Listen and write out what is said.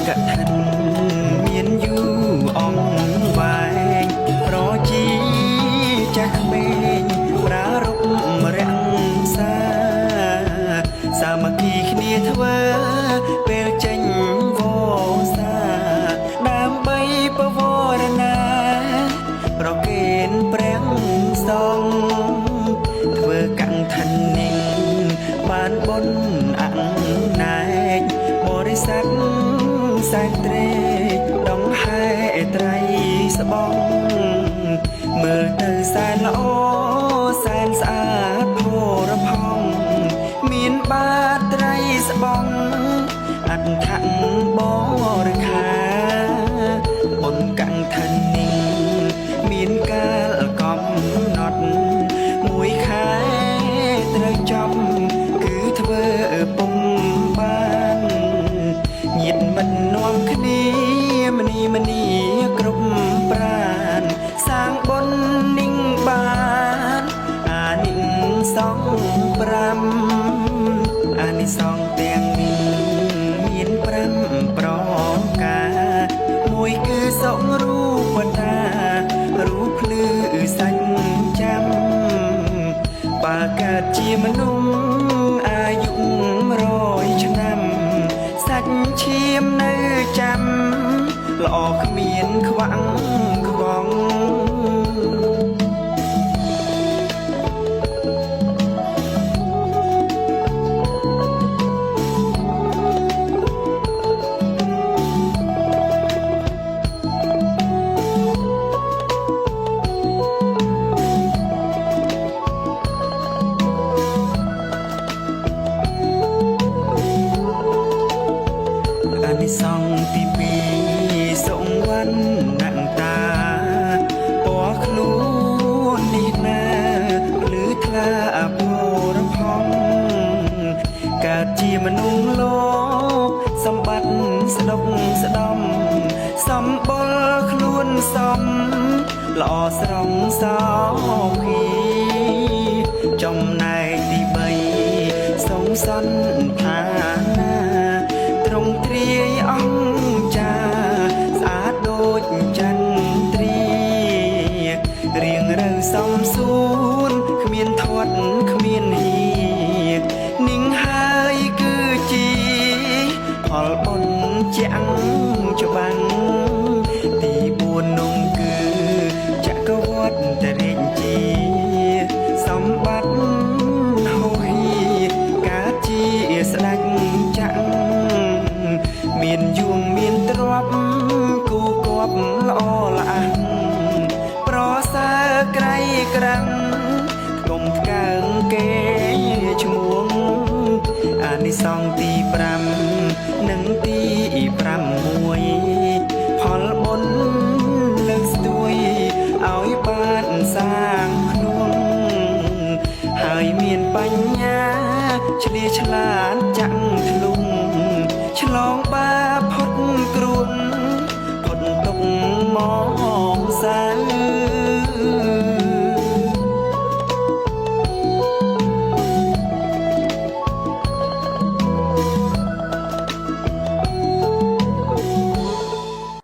កឋិនមានយូរអង្គវែងប្រជាចាស់ក្មេងប្រារព្ធរក្សាសាមគ្គីគ្នាធ្វើពេលចេញវសាដើម្បីបវរណាប្រគេនព្រះសង្ឃធ្វើកឋិននេះបានបុណ្យអណែកបរិស័ទសែនត្រេកដង្ហែត្រៃស្បងមើលទៅសែនល្អសែនស្អាតផរផង់មានបាតត្រៃស្បងអដ្ឋបរិខាបុណ្យកឋិននេះមានកាលកំណត់មួយខែត្រូវចំគឺធ្វើពុំបានញាតិមិត្តនាំគ្នាមនីមនីគ្រប់ប្រានសាងបុណ្យនឹងបានអានិសង្ស5អានិសង្សទាំងនេះមាន5ប្រការមួយគឺសុខរូបតារូបភ្លឺសាញ់ចាំបើកើតជាមនុស្សអាយុ100ឆ្នាំសាច់ឈាមនៅចាំល្អគ្មានខ្វាក់ខ្វង អានិសង្សទី2សុវណ្ណតាពណ៌ខ្លួននេះណាភ្លឺថ្លាពរផង់កើតជាមនុស្សលោកសម្បត្តិស្ដុកស្ដំសំបុលខ្លួនសំល្អស្រង់សោភីចំណែកទី3សងសន្តានា ត្រង់ទ្រាយអង្គចាស្អាតដូចចន្ទ្រារៀងរើសំសួនគ្មានធាត់គ្មានហៀនឹងហើយគឺជាផលបុណ្យជាងច្បាំងទី4នោះគឺចក្រវត្តរាជាសម្បត្តិហោហៀកើតជាស្ដេចចក្រមានយួងមានទ្រព្យគូគប់ល្អល្អះប្រសើរក្រៃក្រាំងគុំថ្កើងគេឈ្មោះអានិសង្សទី5និងទី6ផលបុណ្យលើកស្ទួយឲ្យបានសាងភ្នួងហើយមានបញ្ញាឆ្លៀឆ្លា